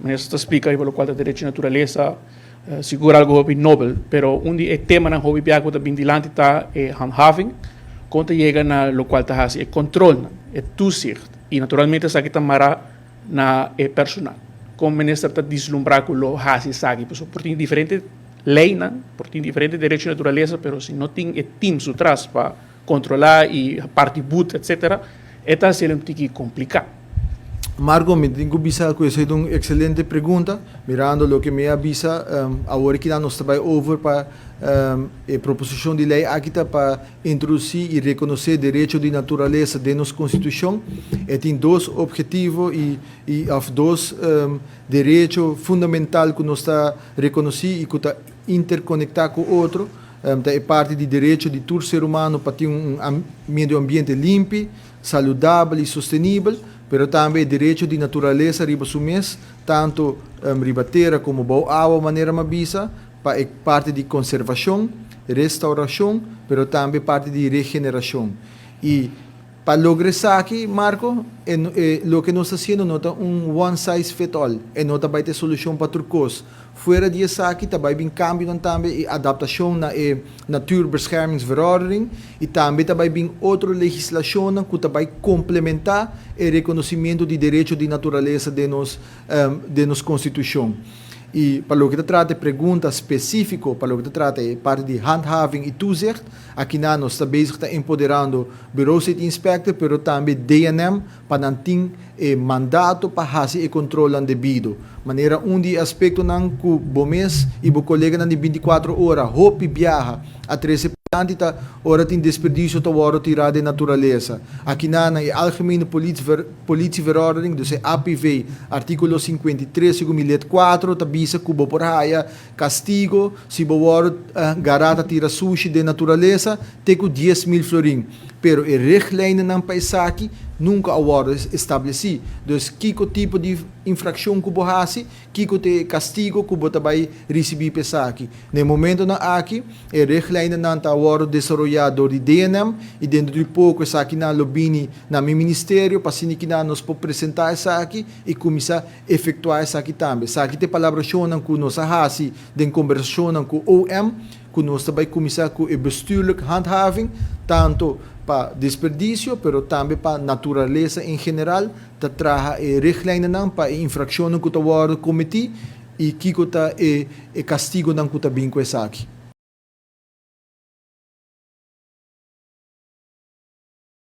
Minister ta splika riba lokual ta derecho di naturalesa, sigur algu hopi nobel, pero un di e temanan hopi bia ku ta bin dilanti ta e handhaving, kon ta yega na lokual ta hasi e kontrolnan, e toezicht, i naturalmente esaki ta mará na e personal. Kon minister ta dislumbrá ku lo hasi esaki? Pasobra por tin diferente leinan, por tin diferente derecho di naturalesa, pero si no tin e team su tras pa kontrolá i parti but etcetera, e ta hasiel un tiki kompliká. Marco, mi tin ku bisa ku esei ta un ekselente pregunta. Mirando loke mi a bisa, awor e kinan nos ta bai over pa e proposishon di lei aki ta pa introdusí i rekonosé derecho di naturalesa den nos konstitushon. E tin dos ophetivo i i òf dos derecho fundamental ku nos ta rekonosí i ku ta interkonektá ku otro. Ta e parti di derecho di tur ser humano pa tin un medio ambiente limpi, saludabel i sostenibel, pero tambe e derecho di naturalesa riba su mes, tantu riba tera komo bou awa manera m'a bisa, pa e parti di konservashon, restaurashon, pero tambe parti di regenerashon. I pa logra esaki, Marco, e loke nos ta hasiendo no ta un one size fit all, e no ta bai ta e solushon pa tur kos. Fuera di esaki ta bai bin kambionan tambe i adaptashon na e Natuurbeschermingsverordening i tambe ta bai bin otro legislashonnan ku ta bai komplementá e rekonosimentu di derecho di naturalesa den nos den nos konstitushon. I pa loke ta trata e pregunta spesífiko pa loke ta trata e parti di handhaving i toezicht, akinan nos ta bezig ta empoderando Bureau City Inspector pero tambe DNM pa nan tin e mandato pa hasi e kontrolnan debido. Manera un di e aspektonan ku bo mes i bo koleganan di bintikuatro ora hopi biaha a trese padilanti ta ora tin desperdisio ta wòrdu tirá den naturalesa. Akinan na e Algemene Politieverordening, dus e APV, artíkulo 53 segun mi lid 4 ta bisa ku bo por haya kastigo si bo wòrdu gará ta tira sushi den naturalesa te ku 10,000 florin. Pero e richtlijnennan pa esaki nunka a wòrdu establesí. Dus kiko tipo di infrakshon ku bo hasi, kiko ta e kastigo ku bo ta bai risibí pa esaki. Na e momentonan aki e richtlijnennan ta wòrdu desaroyá dor di DNM i dentro di poko esakinan lo bini na mi ministerio pa asina kinan nos por presentá esaki i kuminsá efektuá esaki tambe. Esaki ta e palabrashonnan ku nos a hasi den kombersashonnan ku OM. Ku nos ta bai kuminsá ku e bestuurlijk handhaving, tantu pa desperdisio pero tambe pa naturalesa en general, ta traha e richtlijnennan pa e infrakshonnan ku ta wòrdu kometí i kiko ta e e kastigonan ku ta bin ku esaki.